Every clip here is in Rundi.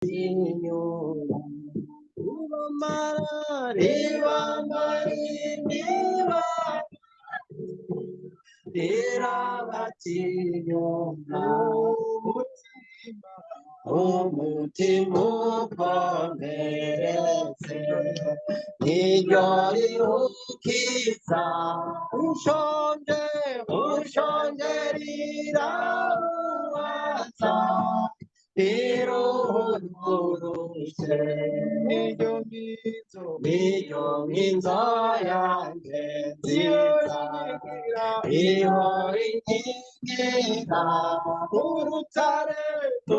Inyuma ribamara rirabatinyuma umutima ukomeretse niryo riwukiza ushonje ushonje rirawuhatsa riruhurushe Niyo ngizo niyo nkinzo yanjye nziza ihora inkingira urutare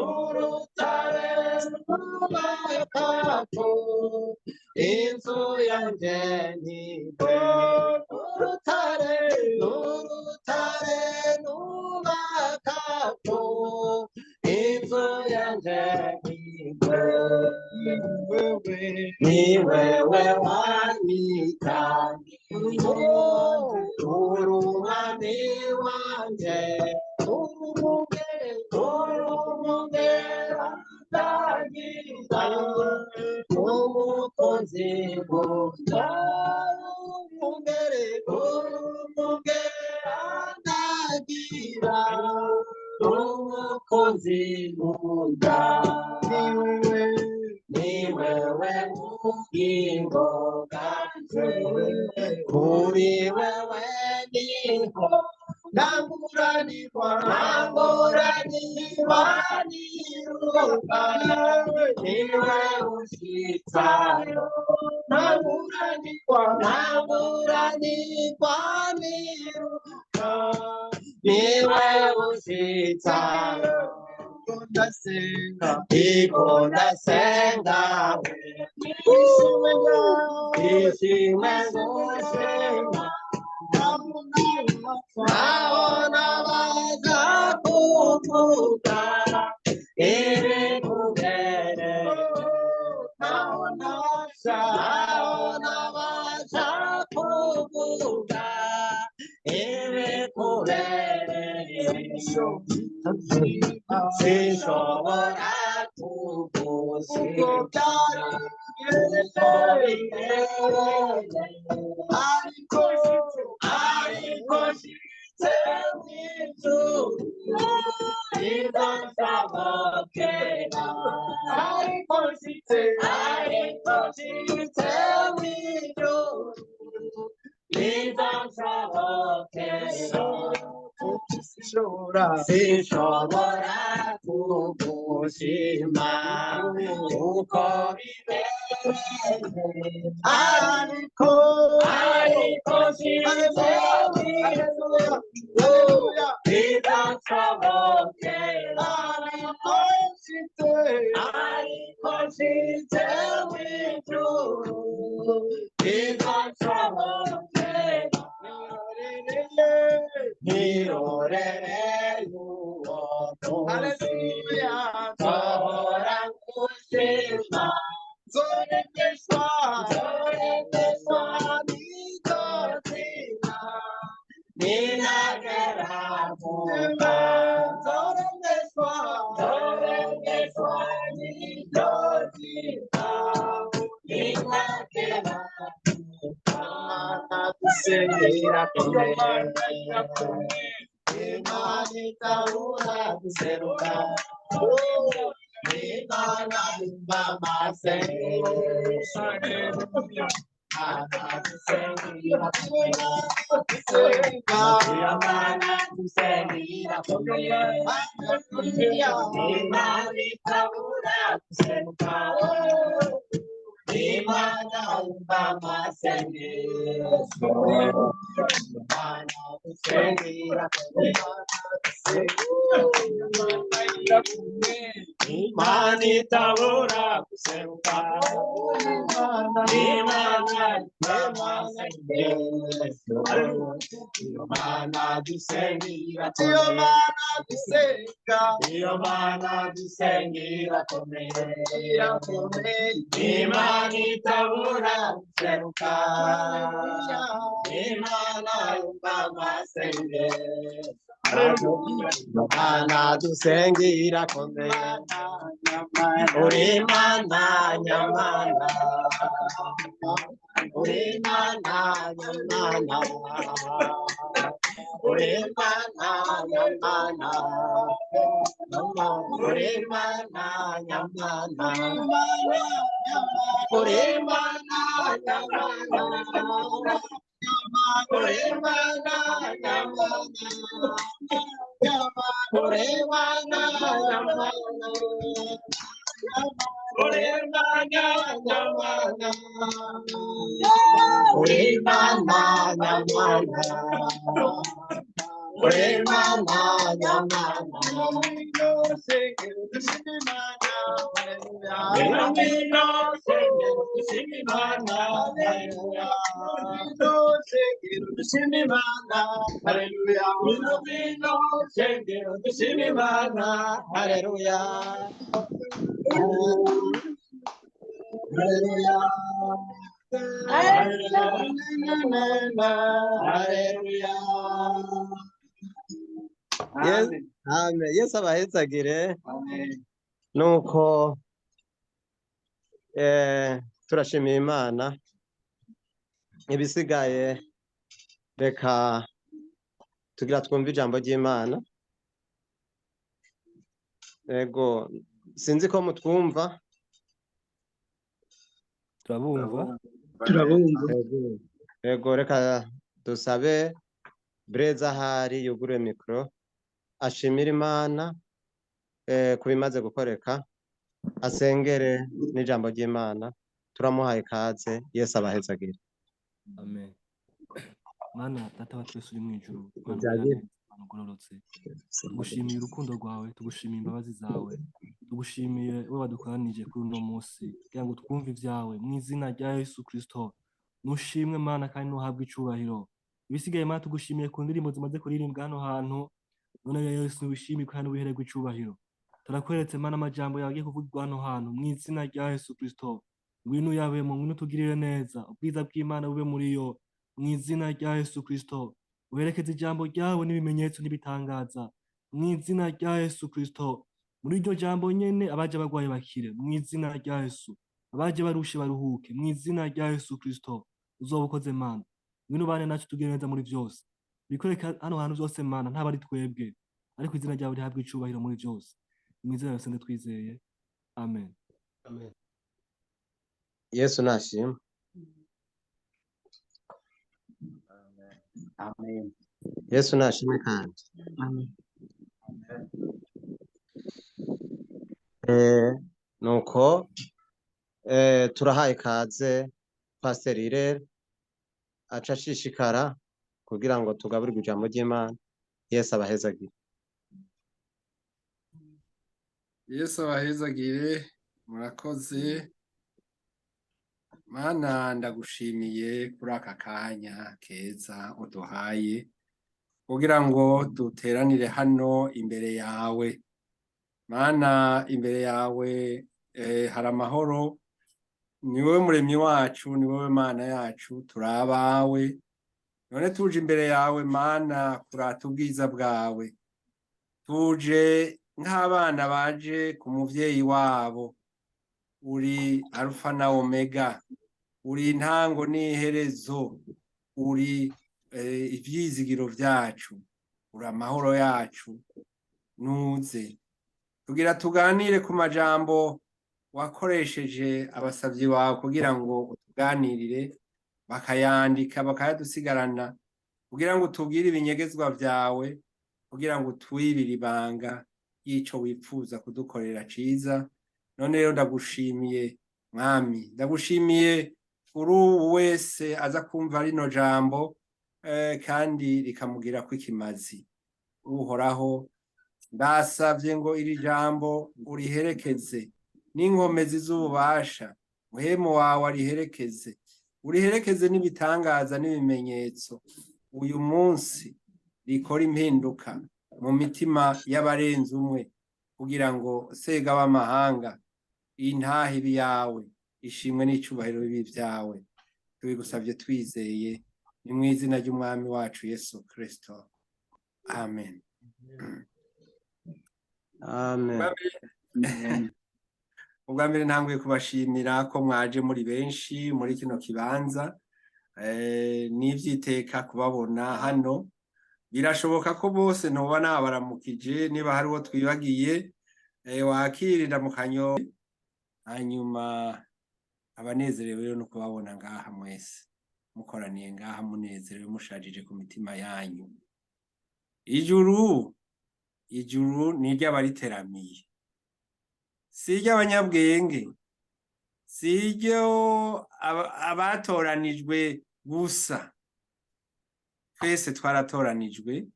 urutare rwubakako inzu yanjye ni urutare urutare nubakako inzu yanjye ni wewe ni wewe wanyitangiye urumani wanje urumuge urumuge randagiza umukunzi nkunda urumugere urumuge randagira umukunzi nkunda ni wewe ni wewe bugingo bwanje kuri wewe niho ndanguranirwa ntanguranirwa niruka niwe ushitsayo ntanguranirwa ntanguranirwa niruka niwe ushitsayo ndasenga ndiko ndasenga ishimwe ishimwe ngushima Naona baza kuvuga ibikubere naona naona baza kuvuga ibikubere sinshobora ubwo kugusiga byari bibereye ariko ariko nshitse mw'ijuru bizanshobokera ariko nshitse ariko nshitse mw'ijuru bizanshobokera sinshobora sinshobora kugushima uko bibereye ariko ariko nshitse mw'ijuru Haleluya bizanshobokera ariko nshitse ariko nshitse mw'ijuru bizanshobokera nirorere y'uwo munsi Haleluya nzohora ngushima nzoremeshwa nzoremeshwa n'izozina ninagera mu nzoremeshwa nzoremeshwa n'izozina ninagera Imana dusengera komeye Imana itabura guseruka Imana yumva amasengesho Imana dusengera dusenga Imana dusengera komeye Haleluya Imana itabura guseruka Imana yumva amasengesho Imana dusengera Imana itabura guseruka Imana yumva amasengesho Imana dusengera Iyo mana dusenga Iyo mana dusengera komeye irakomeye Imana itabura guseruka Imana yumva amasengesho Imana dusenga irakomeye. Uri Imana nyamana, uri Imana nyamana, uri Imana nyamana, uri Imana nyamana, uri Imana nyamana, uri Imana nyamana, uri Imana nyamana, uri Imana nyamana, uri Imana nyamana, uri Imana nyamana. Haleluya. Haleluya. Haleluya. Yes, amen. Yesu abahezagire. Nuko turashimiye Imana. Ibisigaye reka tugira twumve ijambo ry'Imana. Ego, sinzi ko mutwumva. Turabumva. Turabumva. Ego, reka dusabe Breza ahari yugurure mikoro ashimire Imana ku bimaze gukoreka, asengere n'ijambo ry'Imana. Turamuhaye ikaze. Yesu abahezagire. Amen. Mana Data wa twese uri mu ijuru, Mana Byagira. ugira neza, Mana ugororotse, tugushimiye urukundo rwawe, tugushimiye imbabazi zawe, tugushimiye wowe wadukoranije kuri uno munsi kugira ngo twumve ibyawe mu izina rya Yesu Kristo. Nushimwe Mana kandi nuhabwe icubahiro. Ibisigaye Mana tugushimiye ku ndirimbo zimaze kuririmbwa hano hantu, none rero Yesu wishimye kandi wihererwe icubahiro. Turakweretse Mana amajambo yawe agiye kuvugirwa hano hantu mu izina rya Yesu Kristo. Ngwino uyabemo, ngwino utugirire neza, ubwiza bw'Imana bube muri yo mu izina rya Yesu Kristo. Uherekeze ijambo ryawe n'ibimenyetso n'ibitangaza mu izina rya Yesu Kristo. Muri iryo jambo nyene abaje barwaye bakire mu izina rya Yesu, abaje barushe baruhuke mu izina rya Yesu Kristo. Uzoba ukoze Mana, ngwino ubane natwe utugirire neza muri vyose. Bikoreka hano hantu vyose Mana, ntaba ari twebwe, ariko izina ryawe rihabwe icubahiro muri vyose. Mu izina rya Yesu twizeye, amen. Amen. Yesu nashimwe. Amen. Yesu nashimwe kandi. Amen. Nuko turahaye ikaze Pasiteri Irere aca ashishikara kugira ngo tugaburirwe ijambo ry'Imana. Yesu abahezagire. Yesu abahezagire, murakoze. Mana ndagushimiye kuri aka kanya keza uduhaye kugira ngo duteranire hano imbere yawe. Mana imbere yawe hari amahoro, ni wowe muremyi wacu, ni wowe Mana yacu, turi abawe. None tuje imbere yawe Mana kurata ubwiza bwawe, tuje nk'abana baje ku muvyeyi wabo. Uri Alfa na Omega, uri intango n'iherezo, uri ivyizigiro vyacu, uri amahoro yacu. Nuze tugira tuganire ku majambo wakoresheje abasavyi bawe kugira ngo utuganirire, bakayandika bakayadusigarana kugira ngo utubwire ibinyegezwa vyawe, kugira ngo utwibire ibanga y'ico wipfuza kudukorera ciza. None rero ndagushimiye Mwami, ndagushimiye kuri ubu wese aza kumva rino jambo kandi rikamugira ko ikimazi. Uhoraho ndasavye ngo iri jambo uriherekeze n'inkomezi z'ububasha, muhemu wawe ariherekeze, uriherekeze n'ibitangaza n'ibimenyetso. Uyu munsi rikora impinduka mu mitima y'abarenze umwe, kugira ngo sega w'amahanga intahe ibi yawe, ishimwe n'icubahiro bibi vyawe. Tubigusavye twizeye, ni mu izina ry'Umwami wacu Yesu Kristo, amen. Amen. Ubwa mbere ntanguye kubashimira ko mwaje muri benshi muri kino kibanza. N'ivyiteka kubabona hano. Birashoboka ko bose ntoba nabaramukije, niba hari uwo twibagiye wakirira mu kanyo. Hanyuma abanezerewe rero no kubabona ngaha mwese mukoraniye ngaha, munezerewe, mushajije ku mitima yanyu. Ijuru, ijuru ni iry'abariteramiye, si iry'abanyabwenge, si iryo abatoranijwe gusa. Twese twaratoranijwe,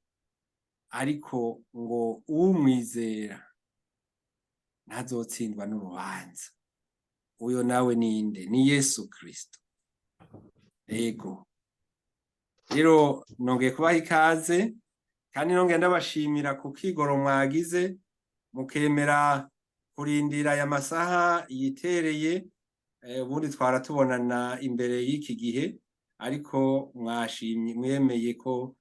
ariko ngo umwizera ntazotsindwa n'urubanza. Uyo nawe ninde? Ni Yesu Kristo. Ego, rero nongeye kubaha ikaze, kandi nongeye ndabashimira ku kigoro mwagize mukemera kurindira aya masaha yitereye. Ubundi twara tubonana imbere y'iki gihe, ariko mwashimye, mwemeye ko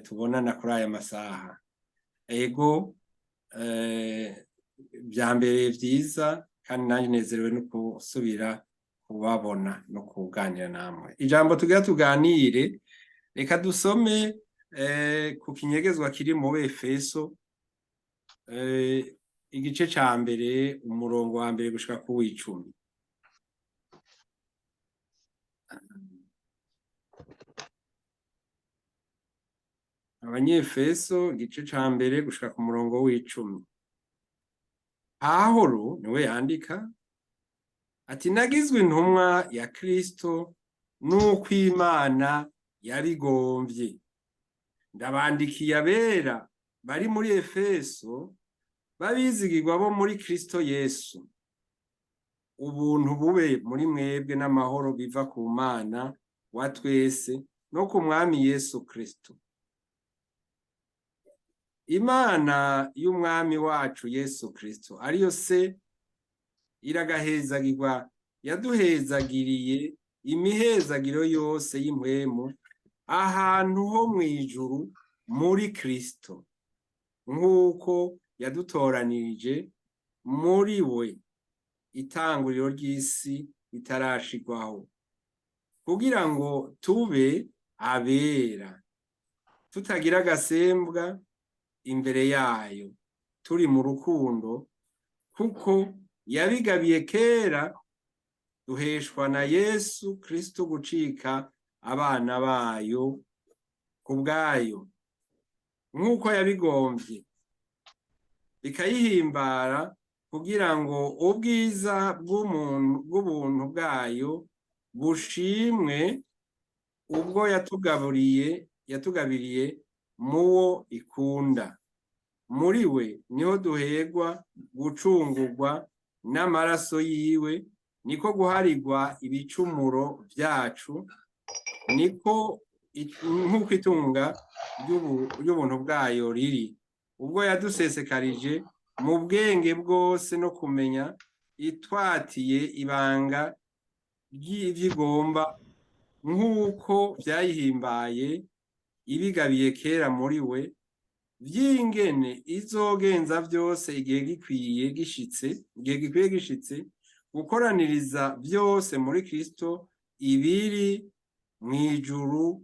tubonana kuri aya masaha. Ego, byambereye vyiza, kandi nanjye nezerewe no gusubira kubabona no kuganira namwe. Ijambo tugira tuganire, reka dusome ku kinyegezwa kiri mu Efeso, igice ca mbere, umurongo wa mbere gushika ku w'icumi. Abanyefeso igice ca mbere gushika ku murongo w'icumi. Pawulo niwe yandika ati: "Nagizwe intumwa ya Kristo n'uko Imana yabigomvye. Ndabandikiye abera bari muri Efeso, babizigirwa bo muri Kristo Yesu. Ubuntu bube muri mwebwe n'amahoro biva ku Mana wa twese no ku Mwami Yesu Kristo. Imana y'Umwami wacu Yesu Kristo, ariyo Se, iragahezagirwa, yaduhezagiriye imihezagiro yose y'impwemu ahantu ho mw'ijuru muri Kristo, nk'uko yadutoranirije muri we itanguriro ry'isi ritarashirwaho, kugira ngo tube abera tutagira agasembwa imbere yayo, turi mu rukundo, kuko yabigabiye kera, duheshwa na Yesu Kristo gucika abana bayo ku bwayo, nk'uko yabigomvye, bikayihimbara, kugira ngo ubwiza bw'ubuntu bwayo bushimwe, ubwo yatugabiriye muwo ikunda. Muri we niho duherwa gucungurwa n'amaraso yiwe, niko guharirwa ibicumuro vyacu, niko nk'uko itunga ry'ubuntu bwayo riri, ubwo yadusesekarije mu bwenge bwose no kumenya, itwatiye ibanga ry'ivyigomba, nk'uko vyayihimbaye ibigabiye kera muri we, vy'ingene izogenza vyose igihe gikwiye gishitse, igihe gikwiye gishitse, gukoraniriza vyose muri Kristo, ibiri mw'ijuru,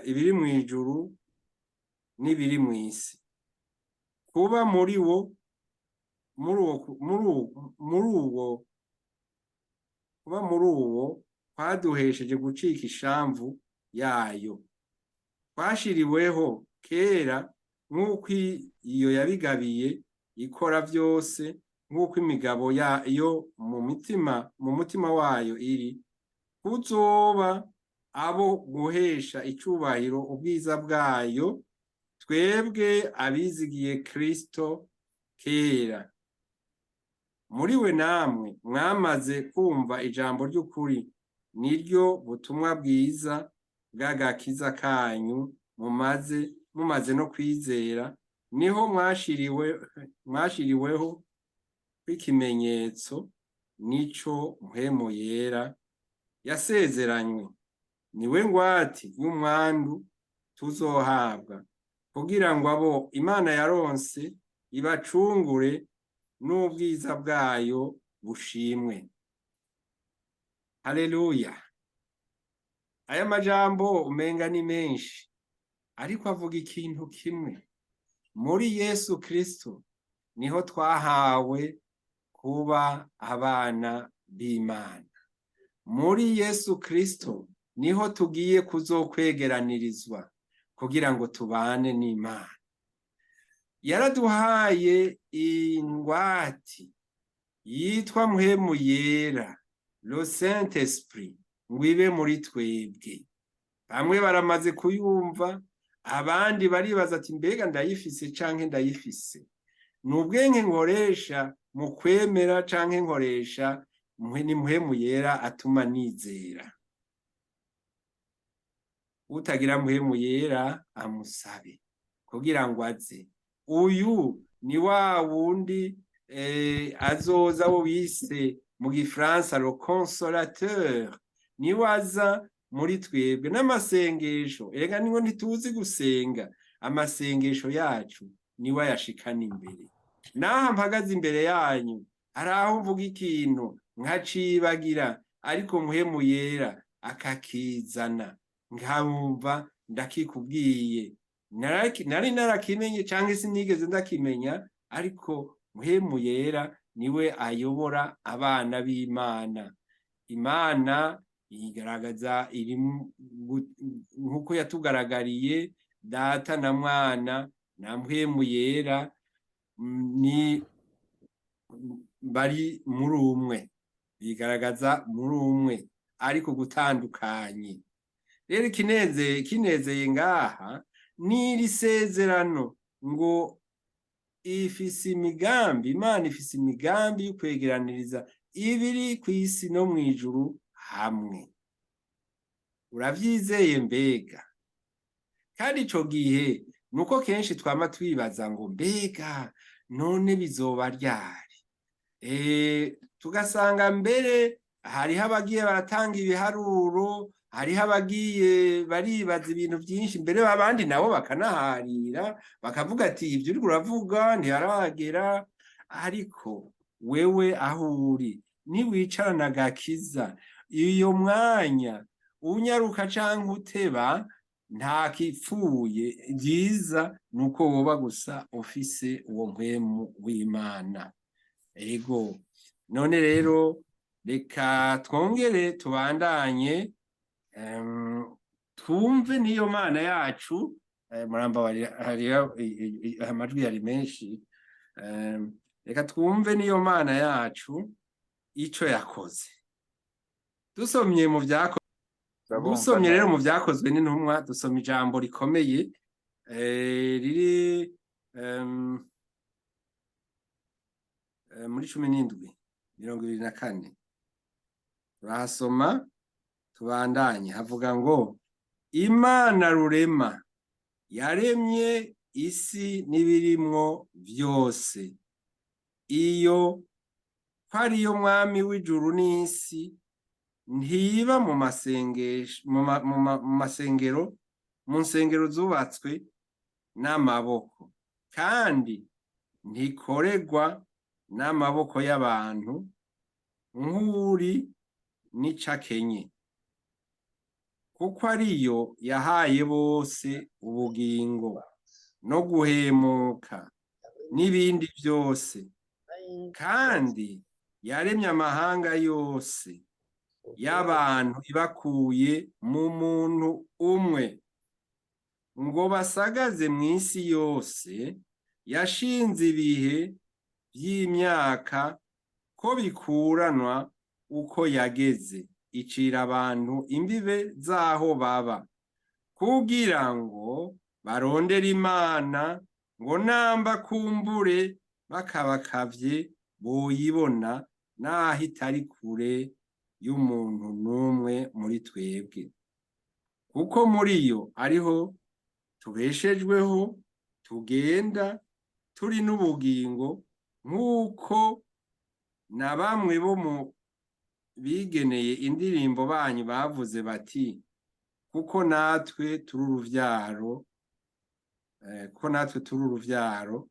ibiri mw'ijuru n'ibiri mw'isi. Kuba muri wo, muri uwo kuba muri uwo kwaduhesheje gucika ishamvu yayo, twashiriweho kera nk'uko iyo yabigabiye ikora vyose, nk'uko imigabo yayo mu mutima wayo iri, kuzoba abo guhesha icubahiro ubwiza bwayo, twebwe abizigiye Kristo kera. Muri we namwe mwamaze kumva ijambo ry'ukuri, niryo butumwa bwiza bw'agakiza kanyu, mumaze no kwizera, niho mwashiriweho kw'ikimenyetso, nico Mpwemu Yera yasezeranywe, niwe ngwati y'umwandu tuzohabwa, Kugira ngo abo Imana yaronse ibacungure n'ubwiza bwayo bushimwe. Haleluya! Aya majambo umenga ni menshi, ariko avuga ikintu kimwe: muri Yesu Kristo niho twahawe kuba abana b'Imana. Muri Yesu Kristo niho tugiye kuzokwegeranirizwa kugira ngo tubane n'Imana. Yaraduhaye ingwati yitwa Mpwemu Yera, le Saint Esprit, ngo ibe muri twebwe. Bamwe baramaze kuyumva, abandi baribaza ati: "Mbega ndayifise canke ndayifise? Ni ubwenge nkoresha mu kwemera canke nkoresha ni Mpwemu Yera atuma nizera?" Utagira Mpwemu Yera amusabe kugira ngo aze. Uyu ni wa wundi azoza, wo bise mu gifaransa le consolateur. Niwe aza muri twebwe n'amasengesho. Erega niho ntituzi gusenga, amasengesho yacu niwe ayashikana imbere. Naho mpagaze imbere yanyu, hari aho mvuga ikintu nkacibagira, ariko Mpwemu Yera akakizana, nkamumva ndakikubwiye. Nari narakimenye canke sinigeze ndakimenya, ariko Mpwemu Yera niwe ayobora abana b'Imana. Imana igaragaza iri nk'uko yatugaragariye Data na Mwana na Mpwemu Yera, ni bari muri umwe, bigaragaza muri umwe ariko gutandukanye. Rero ikinezeye ngaha ni iri sezerano ngo ifise imigambi, Imana ifise imigambi yo kwegeraniriza ibiri kw'isi no mw'ijuru hamwe. Uravyizeye mbega? Kandi ico gihe nuko kenshi twama twibaza ngo: "Mbega none bizoba ryari?" Tugasanga mbere hariho abagiye baratanga ibiharuro, hariho abagiye baribaza ibintu byinshi, mbere abandi nabo bakanaharira, bakavuga ati: "Ibyo uriko uravuga ntiharagera." Ariko wewe aho uri, niwicarana agakiza, iyo mwanya unyaruka canke uteba, nta kipfuye. Byiza nuko woba gusa ufise uwo Mpwemu w'Imana. Ego, none rero reka twongere tubandanye, twumve n'iyo Mana yacu. Murambabarira, hariho amajwi yari menshi. Reka twumve n'iyo Mana yacu ico yakoze. Dusomye mu vyakozwe, Ndabumva dusomye rero mu neza. Vyakozwe n'Intumwa, dusoma ijambo rikomeye riri muri 17:24. Turahasoma tubandanye. Havuga ngo: "Imana Rurema yaremye isi n'ibirimwo vyose, iyo ko ariyo mwami w'ijuru n'isi, ntiba mu masengesho mu masengero, mu nsengero zubatswe n'amaboko, kandi ntikoregwa n'amaboko y'abantu nk'uri n'icakenye, kuko ariyo yahaye bose ubugingo no guhemuka n'ibindi byose. Kandi yaremye amahanga yose y'abantu ibakuye mu muntu umwe, ngo basagaze mu isi yose. Yashinze ibihe by'imyaka ko bikuranwa uko yageze, icira abantu imbibe z'aho baba, kugira ngo barondere Imana, ngo namba kumbure bakabakavye boyibona, naho itari kure y'umuntu n'umwe muri twebwe, kuko muri yo ariho tubeshejweho, tugenda, turi n'ubugingo, nk'uko na bamwe bo mu bigeneye indirimbo banyu bavuze bati: kuko natwe turi uruvyaro." Ko natwe turi uruvyaro.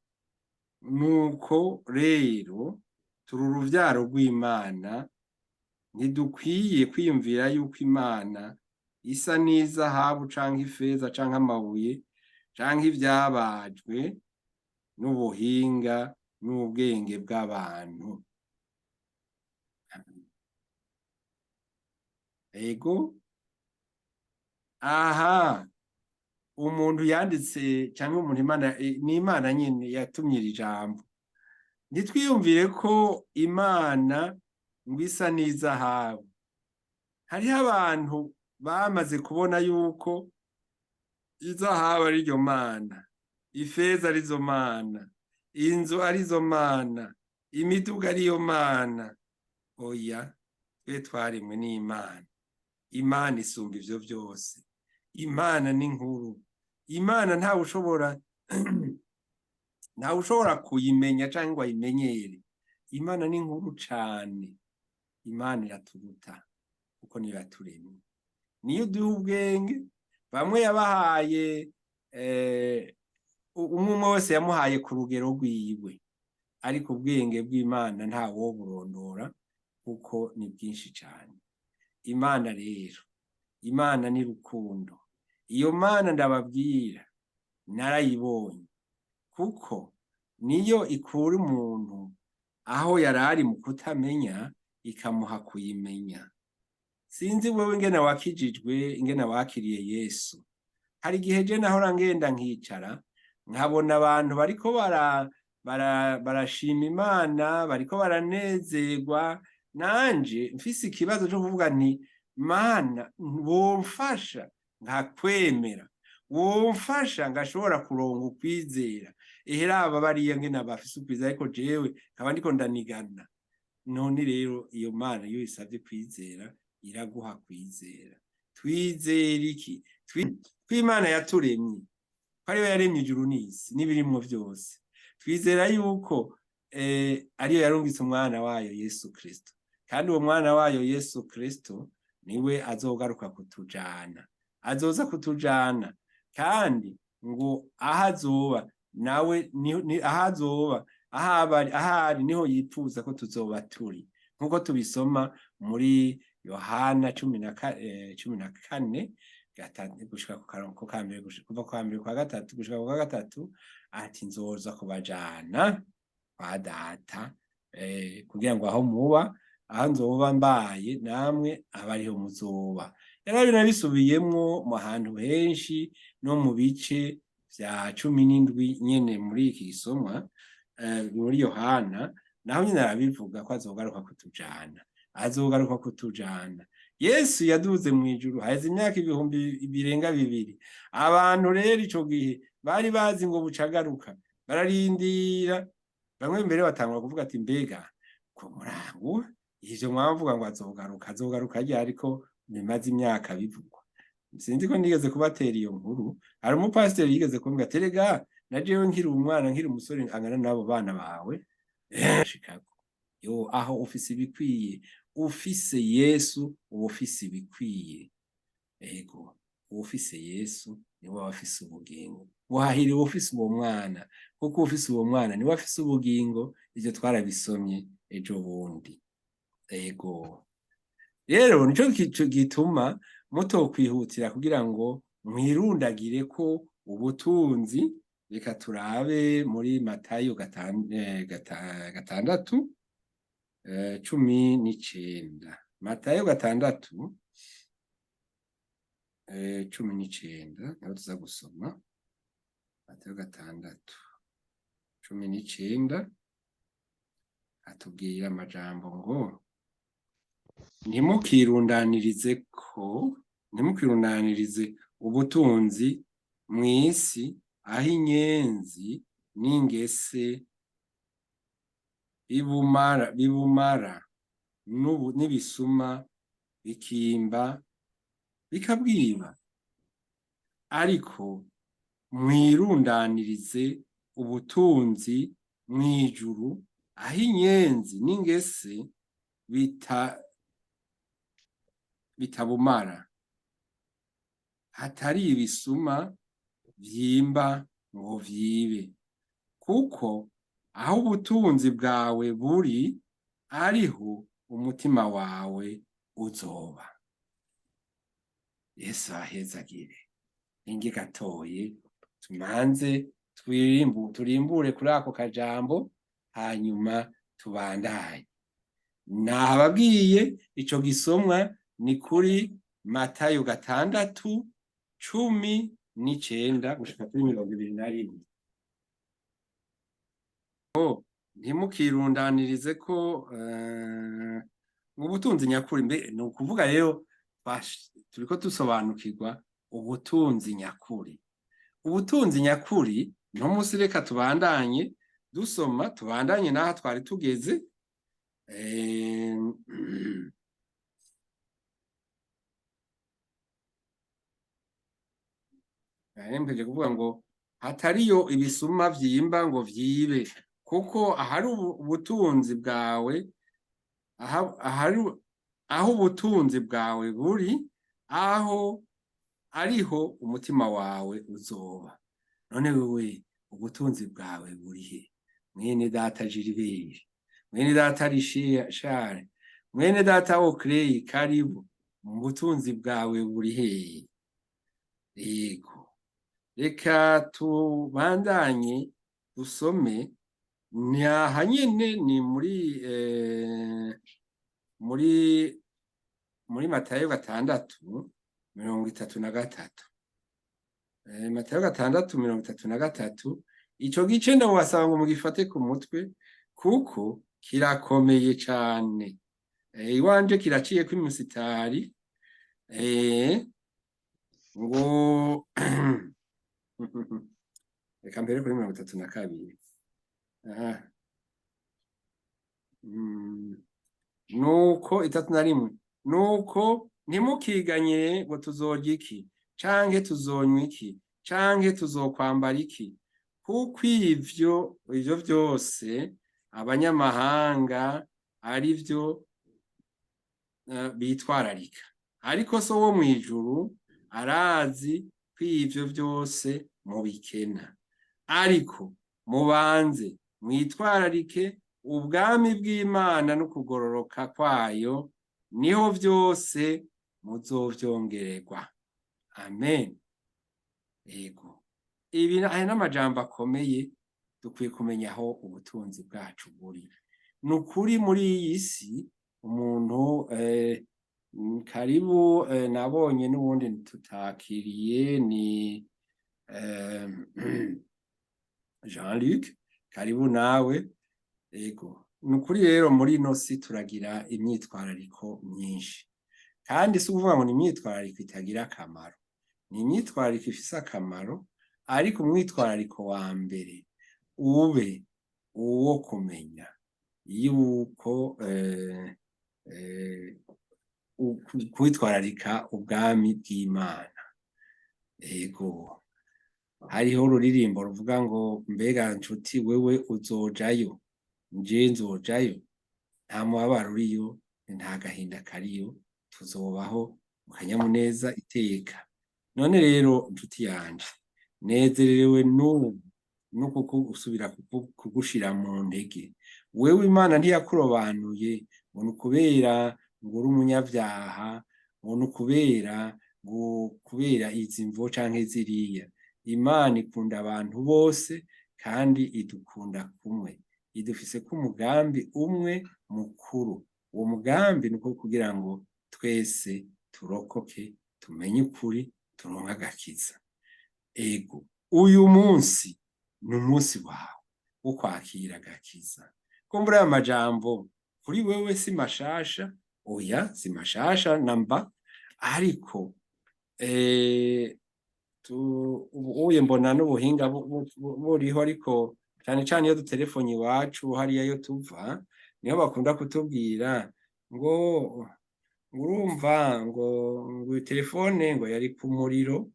Nuko rero turi uruvyaro rw'Imana, ntidukwiye kwiyumvira yuko Imana isa n'izahabu canke ifeza canke amabuye canke ivyabajwe n'ubuhinga n'ubwenge bw'abantu. Ego, aha umuntu yanditse cyangwa umuntu Imana, ni Imana nyine yatumye iri jambo. Ntitwiyumvire ko Imana ngo isa n'izahabu. Hariho abantu bamaze kubona yuko izahabu ari ryo mana, ifeza arizo mana, inzu arizo mana, imiduga ariyo mana. Oya, twe twaremwe n'Imana. Imana isumba ivyo vyose. Imana ni nkuru. Imana ntawe ushobora kuyimenya canke ngo ayimenyere. Imana ni nkuru cane. Imana iraturuta kuko niyo yaturemye, niyo iduha ubwenge. Bamwe yabahaye, umwe umwe wese yamuhaye ku rugero rwiwe, ariko ubwenge bw'Imana nta woburondora kuko ni bwinshi cane. Imana rero, Imana ni rukundo. Iyo Mana ndababwira narayibonye, kuko niyo ikura umuntu aho yarari mu kutamenya ikamuha kuyimenya. Sinzi wewe ingene wakijijwe, ingene wakiriye Yesu. Hari igihe je nahora ngenda nkicara nkabona abantu bariko barashima Imana, bariko baranezerwa, nanje mfise ikibazo co kuvuga nti: "Mana, womfasha nkakwemera, womfasha ngashobora kuronka ukwizera. Ehera aba bariya ngene bafise ukwizera, ariko jewe nkaba ndiko ndanigana." None rero iyo Mana iyo isavye kwizera iraguha kwizera. Twizera iki? Ko Imana yaturemye, ko ariyo yaremye ijuru n'isi n'ibirimwo vyose. Twizera yuko ariyo yarungitse umwana wayo Yesu Kristo, kandi uwo mwana wayo Yesu Kristo niwe azogaruka kutujana, azoza kutujana. Kandi ngo aho azoba nawe aho azoba ahari niho yipfuza ko tuzoba turi, nk'uko tubisoma muri Yohana 14 gushika ku karongo ka mbere, kuva ku mbere kwa gatatu gushika ku kwa gatatu, ati: "Nzoza kubajana kwa Data, kugira ngo aho muba, aho nzoba mbaye, namwe abe ariho muzoba." Yarabinabisubiyemwo mu hantu henshi no mu bice vya 17 nyene muri iki gisomwa, muri Yohana naho nyene arabivuga ko azogaruka kutujana, azogaruka kutujana. Yesu yaduze mu ijuru haheze imyaka ibihumbi birenga bibiri. Abantu rero ico gihe bari bazi ngo bucagaruka, bararindira. Bamwe mbere batangura kuvuga ati: "Mbega ko murangu ivyo mwavuga ngo azogaruka, azogaruka ryari, ariko bimaze imyaka bivugwa?" Sinzi ko nigeze kubatera iyo nkuru. Hari umupasiteri yigeze kumbwira ati: "Erega na jewe nkiri umwana, nkiri umusore angana n'abo bana bawe." Chicago yo, aho ufise ibikwiye. Ufise Yesu uba ufise ibikwiye. Ego, ufise Yesu niwe aba afise ubugingo. Wahiriwe ufise uwo mwana, kuko ufise uwo mwana niwe afise ubugingo. Ivyo twarabisomye ejo bundi. Ego rero, nico gituma mutokwihutira kugira ngo mwirundagire ko ubutunzi. Reka turabe muri Matayo 6 19. Matayo 6 19 niho tuza gusoma. Matayo 6:19 atubwira amajambo ngo: "Ntimukirundanirize ko, ntimukirundanirize ubutunzi mw'isi, aho inyenzi n'ingese bibumara n'ibisuma bikimba bikabwiba. Ariko mwirundanirize ubutunzi mw'ijuru, aho inyenzi n'ingese bitabumara, hatari ibisuma vyimba." ngo vyibe, kuko aho ubutunzi bwawe buri ariho umutima wawe uzoba. Yesu ahezagire. Inge gatoye tumanze turimbure kuri ako kajambo, hanyuma tubandanye. Nababwiye ico gisomwa ni kuri Matayo 6:19 gushika kuri 21. Ntimukirundanirize ko ubutunzi nyakuri. Mbe ni ukuvuga rero turiko dusobanukirwa ubutunzi nyakuri. Ubutunzi nyakuri no munsi, reka tubandanye dusoma, tubandanye n'aha twari tugeze. Mpeje kuvuga ngo hatariyo ibisuma vyimba ngo vyibe, kuko ahari ubutunzi bwawe, aho ubutunzi bwawe buri, aho ariho umutima wawe uzoba. None wewe ubutunzi bwawe buri he? Mwene data Gilbert, mwene data Richard, mwene data Okrey, karibu. Mu butunzi bwawe buri he? Yego, reka tubandanye dusome. Ni aha nyene, ni muri Matayo 6:33. Matayo 6:33, ico gice ndabasaba ngo mugifate ku mutwe kuko kirakomeye cane. Iwanje kiraciyeko imisitari. Ngo reka mbere kuri 32. Nuko 31, nuko ntimukiganyire ngo tuzorya iki, canke tuzonywa iki, canke tuzokwambara iki, kuko ivyo vyose abanyamahanga ari vyo bitwararika. Ariko so wo mw'ijuru arazi ko ivyo vyose mubikena. Ariko mubanze mwitwararike ubwami bw'Imana no kugororoka kwayo, niho vyose muzovyongererwa. Amen. Yego, ibi aya n'amajambo akomeye, dukwiye kumenya aho ubutunzi bwacu buri. Ni ukuri muri iyi si umuntu karibu nabonye n'ubundi tutakiriye ni Jean-Luc, karibu nawe. Yego, ni ukuri rero muri ino si turagira imyitwarariko myinshi, kandi si ukuvuga ngo ni imyitwarariko itagira akamaro, ni imyitwarariko ifise akamaro, ariko umwitwarariko wa mbere ube uwo kumenya yuko kwitwararika ubwami bw'Imana. Yego, hariho ururirimbo ruvuga ngo mbega nshuti wewe uzojayo, nje nzojayo, nta mubabaro uriyo, nta gahinda kariyo, tuzobaho mu kanyamuneza iteka. None rero nshuti yanje, nezerewe n'ubu no gusubira kugushira mu ntege. Wewe Imana ntiyakurobanuye ngo ni ukubera ngo uri umunyabyaha, ngo ni ukubera ngo kubera izi mvo canke ziriya. Imana ikunda abantu bose kandi idukunda kumwe, idufise ko umugambi umwe mukuru. Uwo mugambi ni uko kugira ngo twese turokoke, tumenye ukuri, turonke agakiza. Ego, uyu munsi ni umunsi wawe wo kwakira agakiza. Kumbura aya majambo kuri wewe si mashasha, oya si mashasha namba, ariko ubuye mbona n'ubuhinga buriho, ariko cyane cyane iyo dutelefone iwacu hariya yo tuva, niho bakunda kutubwira ngo urumva ngo telefone ngo yari ku muriro.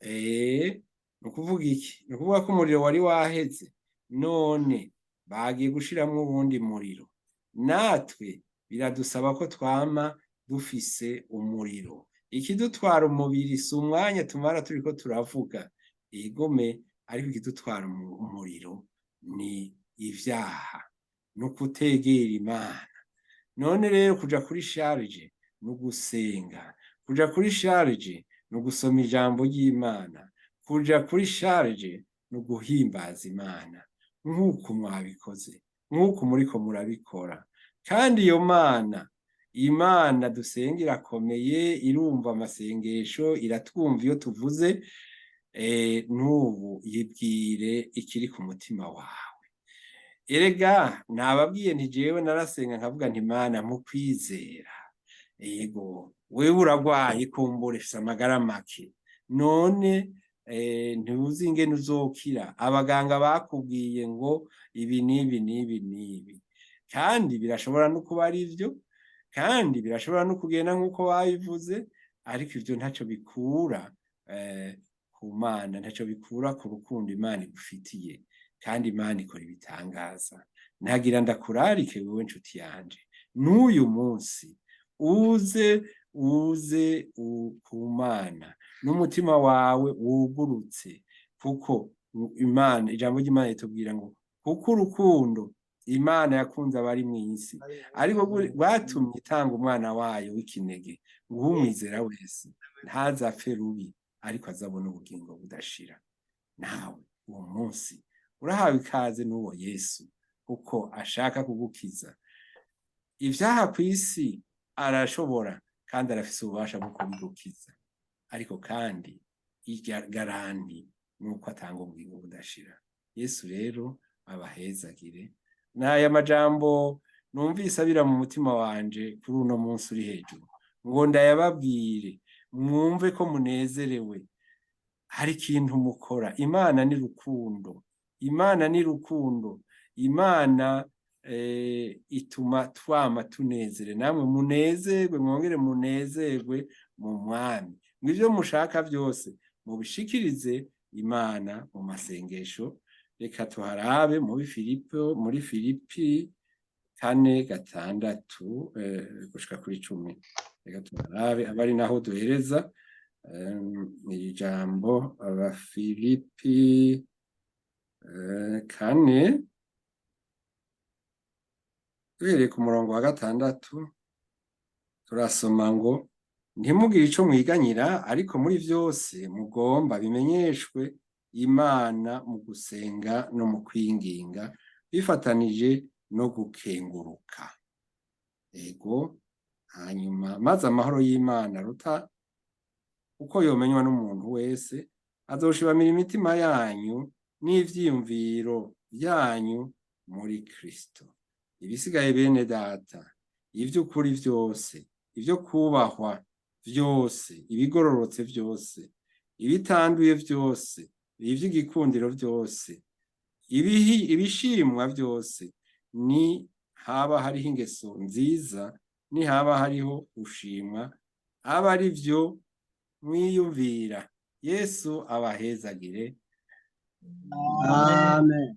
Ni ukuvuga iki? Ni ukuvuga ko umuriro wari waheze, none bagiye gushiramwo uwundi muriro. Natwe biradusaba ko twama dufise umuriro. Ikidutwara umubiri si umwanya tumara turiko turavuga, igome, Ariko ikidutwara umuriro ni ivyaha no kutegera Imana. None rero kuja kuri charge ni ugusenga, kuja kuri charge ni ugusoma ijambo ry'Imana, kuja kuri charge ni uguhimbaza Imana nk'uko mwabikoze, nk'uko muriko murabikora. Kandi iyo Mana, Imana dusenga, irakomeye, irumva amasengesho, iratwumva iyo tuvuze. N'ubu yibwire ikiri ku mutima wawe. Erega nababwiye nti jewe narasenga nkavuga nti: "Mana, mukwizera." Yego, wewe uragwaye, kumbura ifise amagara make, none ntuzi ingene uzokira. Abaganga bakubwiye ngo ibi n'ibi n'ibi n'ibi, kandi birashobora no kuba ari vyo, kandi birashobora no kugenda nk'uko babivuze. Ariko ivyo ntaco bikura ku Mana, ntaco bikura ku rukundo Imana igufitiye. Kandi Imana ikora ibitangaza. Ntagira ndakurarike wewe nshuti yanje, n'uyu munsi uze, uze ku Mana n'umutima wawe wugurutse, kuko Imana, ijambo ry'Imana ritubwira ngo kuko urukundo Imana yakunze abari mw'isi ariko rwatumye itanga umwana wayo w'ikinege, ngo umwizera wese ntazapfe rubi, ariko azabona ubugingo budashira. Nawe uwo munsi urahawe ikaze n'uwo Yesu, kuko ashaka kugukiza ivyaha ku isi. Arashobora kandi arafise ububasha bwo kubigukiza, ariko kandi garantie nuko atanga ubugingo budashira. Yesu rero abahezagire. N'aya majambo numvise abira mu mutima wanje kuri uno munsi uri hejuru, ngo ndayababwire mwumve ko munezerewe. Hari ikintu mukora. Imana ni rukundo, Imana ni rukundo. Imana ituma twama tunezere. Namwe munezerwe, mwongere munezerwe mu Mwami. Ngo ivyo mushaka byose mubishikirize Imana mu masengesho. Reka tuharabe muri Filipo, muri Filipi 4:6 gushika kuri 10. Reka tuharabe, aba ari naho duhereza iri jambo. Abafilipi 4, duhereye ku murongo wa 6, turasoma ngo: "Ntimugire ico mwiganyira, ariko muri vyose mugomba bimenyeshwe Imana mu gusenga no mu kwinginga bifatanije no gukenguruka." Ego, hanyuma: "Maze amahoro y'Imana aruta uko yomenywa n'umuntu wese azoshibamira imitima yanyu n'ivyiyumviro byanyu muri Kristo. Ibisigaye, bene data, ivy'ukuri vyose, ivyo kubahwa vyose, ibigororotse vyose, ibitanduye vyose, ivy'igikundiro vyose, ibishimwa vyose, ni haba hariho ingeso nziza, ni haba hariho gushimwa, aba ari vyo mwiyumvira." Yesu abahezagire. Amen.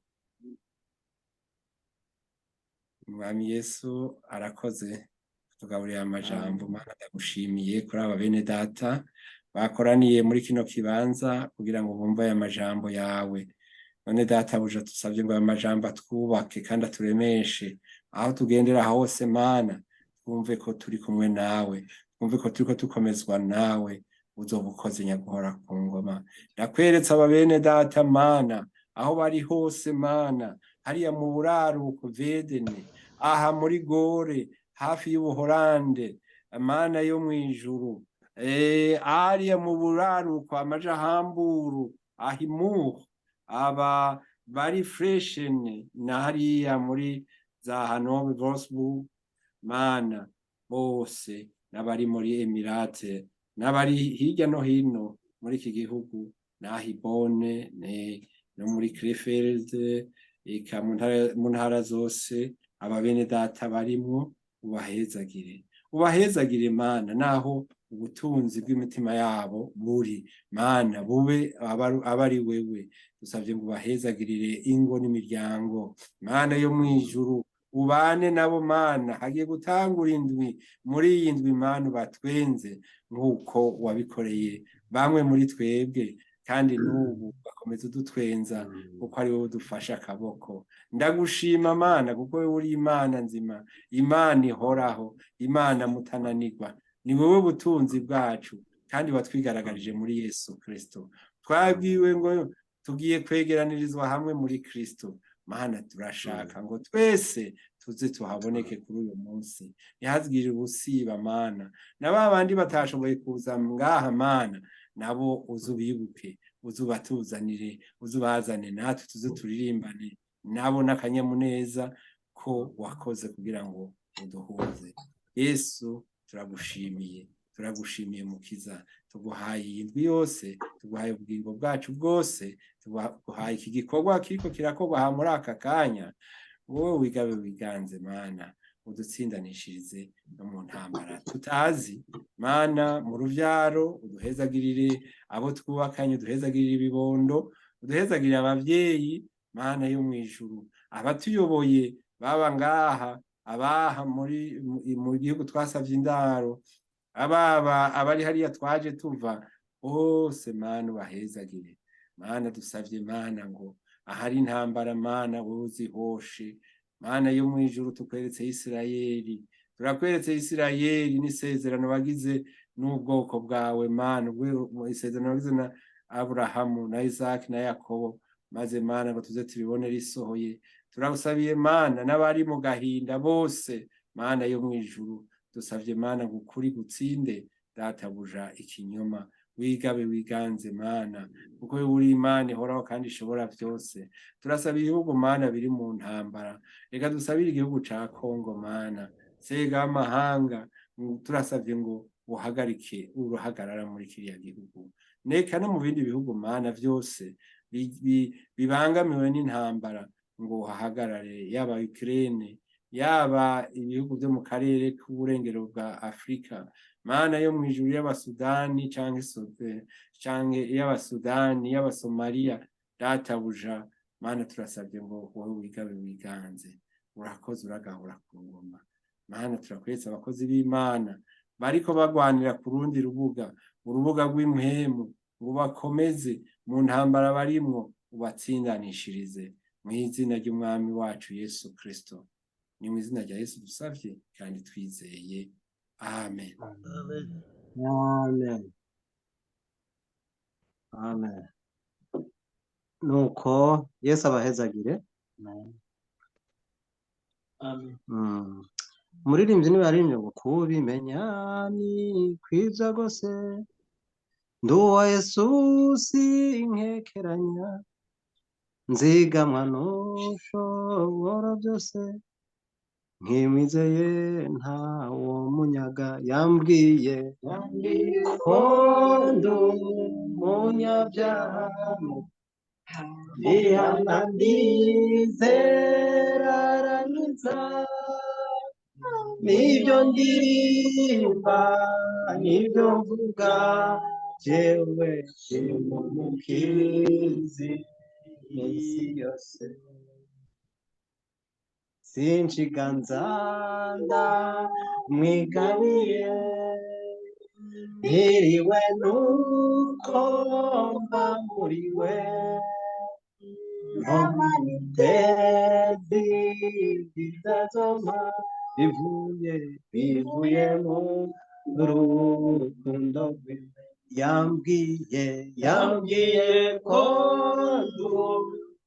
Umwami Yesu arakoze kutugaburira amajambo. Mana, ndagushimiye kuri aba bene data bakoraniye muri kino kibanza kugira ngo bumve aya majambo yawe. None data buja, tusabye ngo aya majambo atwubake kandi aturemeshe aho tugendera hose. Mana, twumve ko turi kumwe nawe, twumve ko turiko dukomezwa nawe. Uzoba ukoze, nyaguhora ku ngoma. Ndakweretse aba bene data, Mana, aho bari hose. Mana, hariya mu buraruko Vedene, aha muri Gore hafi y'Ubuholande, Mana yo mw'ijuru, ariya mu buraruko amaja Hamburu, ahimuhu aba bari Freshene, na hariya muri za Hannover, Wolfsburg, Mana, bose n'abari muri Emirate, n'abari hirya no hino muri iki gihugu, n'aho Ibone no muri Krefeld, eka mu ntara zose aba bene data barimwo, ubahezagire, ubahezagire, Mana. Naho ubutunzi bw'imitima yabo buri, Mana, bube aba ari wewe. Dusabye ngo ubahezagirire ingo n'imiryango. Mana yo mw'ijuru, ubane nabo. Mana, hagiye gutangura indwi. Muri iyi ndwi, Mana, ubatwenze nk'uko wabikoreye bamwe muri twebwe. Kandi n'ubu ugakomeza udutwenza kuko ari wowe udufashe akaboko. Ndagushima Mana kuko wowe uri Imana nzima, Imana ihoraho, Imana mutananirwa. Ni wowe butunzi bwacu kandi watwigaragarije muri Yesu Kristo. Twabwiwe ngo tugiye kwegeranirizwa hamwe muri Kristo. Mana, turashaka ngo twese tuze tuhaboneke kuri uyu munsi, ntihazigire ubusiba Mana. Na ba bandi batashoboye kuza ngaha Mana, nabo uzubibuke, uzubatuzanire, uzubazane natwe tuze turirimbane nabo n'akanyamuneza ko wakoze kugira ngo uduhuze. Yesu, turagushimiye, turagushimiye Mukiza. Tuguhaye iyi ndwi yose, tuguhaye ubugingo bwacu bwose, tuguhaye iki gikorwa kiriko kirakorwa aha muri aka kanya. Wowe wigabe wiganze Mana, udutsindanishirize no mu ntambara tutazi Mana. Mu ruvyaro uduhezagirire abo twubakanye, uduhezagirire ibibondo, uduhezagirire abavyeyi Mana yo mw'ijuru, abatuyoboye baba ngaha, abaha muri mu gihugu twasavye indaro, ababa abari hariya twaje tuva bose Mana, ubahezagire Mana. Dusavye Mana ngo ahari intambara Mana wowe uzihoshe. Mana yo mw'ijuru, tukweretse Isirayeli, turakweretse Isirayeli n'isezerano wagize n'ubwoko bwawe Mana, isezerano wagize na Aburahamu na Isaki na Yakobo, maze Mana ngo tuze turibone risohoye. Turagusabiye Mana n'abari mu gahinda bose Mana yo mw'ijuru. Dusavye Mana ngo ukuri gutsinde databuja ikinyoma. Wigabe wiganze Mana kuko uri Imana ihoraho kandi ishobora byose. Turasaba ibihugu Mana biri mu ntambara, reka dusabire igihugu ca Kongo Mana, sega amahanga. Turasavye ngo uhagarike uruhagarara muri kiriya gihugu, neka no mu bindi bihugu Mana vyose bibangamiwe n'intambara, ngo uhahagarare, yaba Ukraine, yaba ibihugu byo mu karere k'uburengero bwa Afrika Mana yo mw'ijuru, y'Abasudani canke y'Abasudani, y'Abasomaliya. Databuja Mana, turasabye ngo wowe wigabe wiganze. Urakoze, uragahora ku ngoma Mana. Turakweretse abakozi b'Imana bariko bagwanira ku rundi rubuga, urubuga rw'impwemu, ngo bakomeze mu ntambara barimwo, ubatsindanishirize mu izina ry'Umwami wacu Yesu Kristo. Ni mu izina rya Yesu dusavye kandi twizeye, amen. Amen. Amen. Nuko Yesu abahezagire. Amen. Umuririmbyi niwe yaririmbye ngo kubimenya ni kwiza rwose, nduwa Yesu sinkekeranya, nzigamwa n'ushobora byose, nkimwizeye ntawo munyaga. Yambwiye ko ndi umunyabyaha, ndihana ndizera arankiza, nibyo ndirimba, nibyo mvuga, jewe ndi umukizi iminsi yose. Sinshiganza ndamwigabiye, ntiriwe nuko mba muriwe, nkomanitezi bizazoma bivuye mu rukundo rwiwe. Yambwiye ko ndi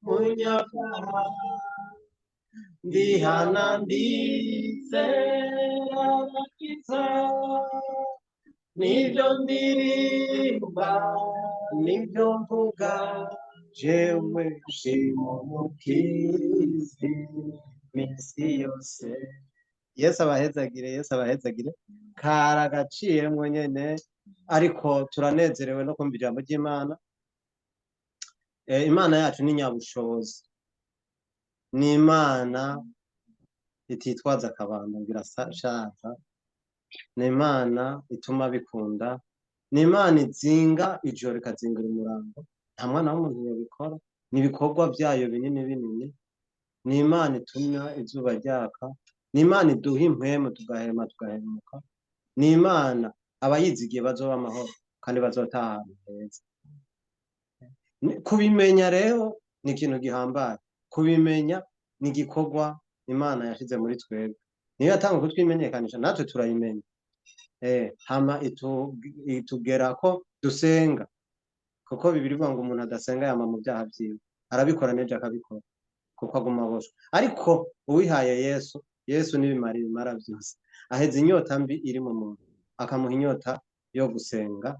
umunyabyaha, ndihana ndizera agakiza, nibyo ndirimba, nibyo mvuga, jewe nshima umukizi minsi yose. Yesu abahezagire, Yesu abahezagire. Kari agaciyemwo nyene, ariko turanezerewe no kumva ijambo ry'Imana. Imana yacu ni nyabushobozi, ni Imana ititwaza akabando ngo irashaza, ni Imana ituma bikunda, ni Imana izinga ijoro ikazingira umurango, nta mwana w'umuntu yabikora, ni ibikorwa byayo binini binini. Ni Imana ituma izuba ryaka, ni Imana iduha impwemu tugahema tugahemuka, ni Imana abayizigiye bazoba amahoro kandi bazotaha ahantu heza. Kubimenya rero ni ikintu gihambaye. Kubimenya ni igikorwa Imana yashize muri twebwe. Niyo yatanga kutwimenyekanisha, natwe turayimenya. Hama itugera ko dusenga, kuko Bibiliya ivuga ngo umuntu adasenga yama mu byaha vyiwe, arabikora n'ejo akabikora kuko aguma aboshwe. Ariko uwihaye Yesu, Yesu n'ibimara ibimara vyose, aheza inyota mbi iri mu muntu, akamuha inyota yo gusenga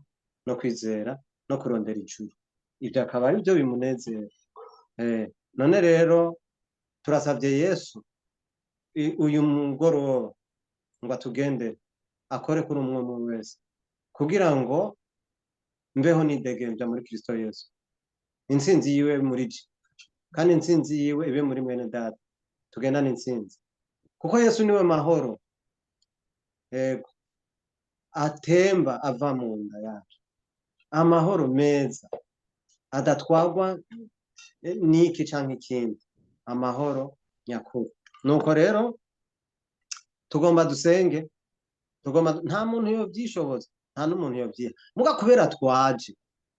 no kwizera no kurondera ijuru. Ivyo akaba ari byo bimunezera. None rero turasavye Yesu uyu mugoroba ngo atugendere, akore kuri umwe umwe wese, kugira ngo mbeho nidegemvya muri Kristo Yesu. Intsinzi yiwe muri je, kandi intsinzi yiwe ibe muri mwene data, tugendane intsinzi, kuko Yesu niwe mahoro. Yego, atemba ava mu nda yacu, amahoro meza adatwagwa n'iki canke ikindi, amahoro nyakuri. Nuko rero tugomba dusenge, tugomba, nta muntu yovyishoboza, nta n'umuntu yovyiha, muga kubera twaje,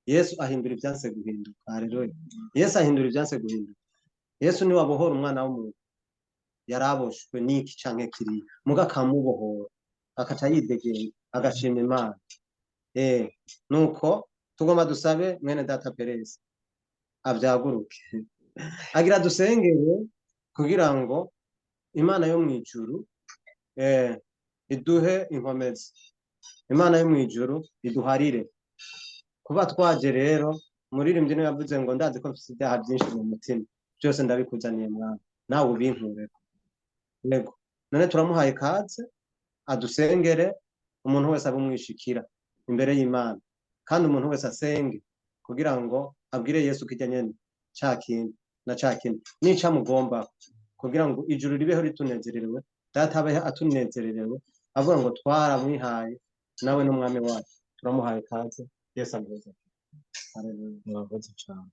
Yesu ahindura ivyanse guhinduka. Haleluya. Yesu ahindura ivyanse guhinduka. Yesu niwe abohora umwana w'umuntu yaraboshwe n'iki canke kiriya, muga akamubohora, akaca yidegembya, agashima Imana. Nuko tugomba dusabe mwene data Peresi avyaguruke, agira dusengere kugira ngo Imana yo mw'ijuru iduhe inkomezi, Imana yo mw'ijuru iduharire. Kuba twaje rero, umuririmbyi niwe yavuze ngo ndazi ko mfise ibyaha byinshi mu mutima, byose ndabikuzaniye Mwami, nawe ubinkureko. Yego, none turamuhaye kaze adusengere, umuntu wese abumwishikira imbere y'Imana, kandi umuntu wese asenge kugira ngo abwire Yesu kirya nyene ca kindi na ca kindi nica mugomba, kugira ngo ijuru ribeho ritunezererewe, data abeho atunezererewe, avuga ngo twaramwihaye, nawe n'umwami wacu. Turamuhaye kaze, Yesu amuze. Haleluya. Murakoze cyane.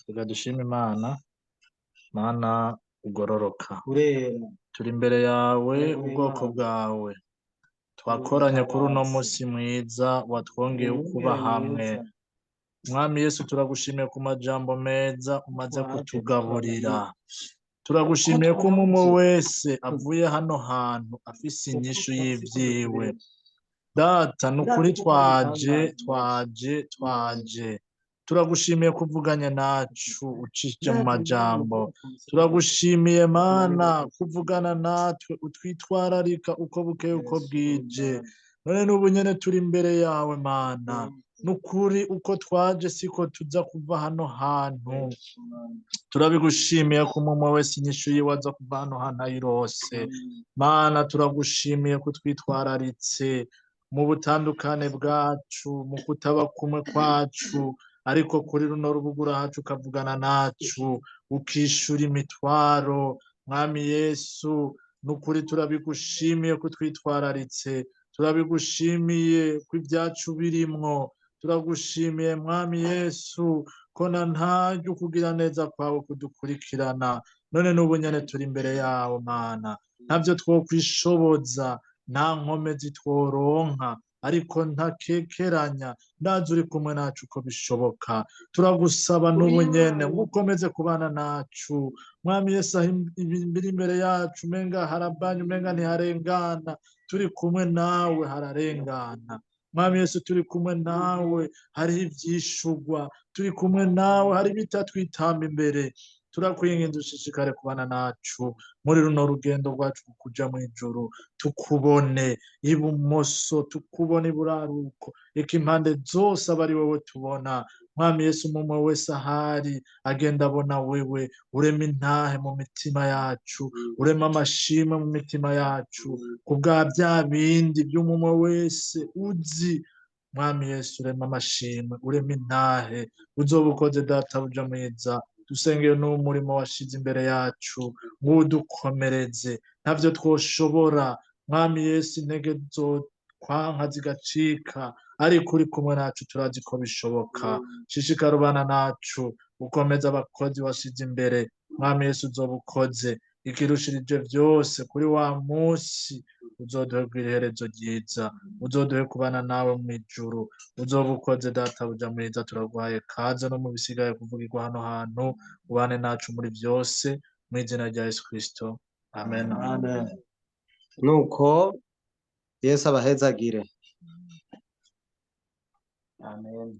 Reka dushime Imana. Mana ugororoka, urera, turi imbere yawe, Yego, ubwoko Imana. bwawe twakoranye kuri uno munsi mwiza watwongeye kuba hamwe. Mwami Yesu, turagushimiye ku majambo meza umaze Twaje kutugaburira. Turagushimiye ko umwe wese avuye hano hantu afise inyishu y'ivyiwe. Data, ni ukuri twaje, twaje, twaje. Turagushimiye kuvuganya nacu ucishije mu majambo. Turagushimiye Mana kuvugana natwe utwitwararika uko bukeye uko bwije. None n'ubu nyene turi imbere yawe Mana. Nukuri uko twaje siko tuza kuva hano hantu. Turabigushimiye ko umwe wese inyishu yiwe aza kuva hano hantu ayirose. Mana, turagushimiye ko twitwararitse mu butandukane bwacu, mu kutaba kumwe kwacu, ariko kuri runo rubuga urahaca ukavugana nacu, ukishura imitwaro. Mwami Yesu, nukuri turabigushimiye ko twitwararitse, turabigushimiye ko ibyacu birimwo, turagushimiye Mwami Yesu ko na ntaryo kugira neza kwawe kudukurikirana. None n'ubu nyene turi imbere yawe Mana, ntavyo twokwishoboza, nta nkomezi tworonka, ariko ntakekeranya ndazi uri kumwe nacu uko bishoboka. Turagusaba n'ubu nyene ngo ukomeze kubana nacu Mwami Yesu. Aho ibiri imbere yacu umenga harabanye, umenga ntiharengana, turi kumwe nawe hararengana. Mwami Yesu, turi kumwe nawe hariho ivyishurwa, turi kumwe nawe hari ibitatwitamba imbere. Turakwinginze ushishikare kubana nacu muri runo rugendo rwacu kuja mw'ijuru, tukubone ibumoso, tukubone iburaruko, eka impande zose aba ari wowe tubona. Mwami Yesu, umwe wese ahari agenda abona wewe, urema intahe mu mitima yacu, urema amashimwe mu mitima yacu, kubwa bya bindi by'umwe wese uzi. Mwami Yesu, urema amashimwe, urema intahe, uzoba ukoze databuja mwiza. Dusengeye n'umurimo washize imbere yacu, ngudukomereze, ntavyo twoshobora. Mwami Yesu, intege zokwanka zigacika, ariko uri kumwe nacu turazi ko bishoboka. Shishikara ubana nacu, ukomeze abakozi washize imbere. Mwami Yesu, uzoba ukoze ikirushirije vyose kuri wa munsi. Uzoduhe kugira iherezo ryiza, uzoduhe kubana nawe mu ijuru. Uzoba ukoze, Databuja mwiza. Turaguhaye kaze no mu bisigaye kuvugirwa hano hantu, ubane nacu muri byose, mu izina rya Yesu Kristo, amen. Amen. Nuko Yesu abahezagire. Amen.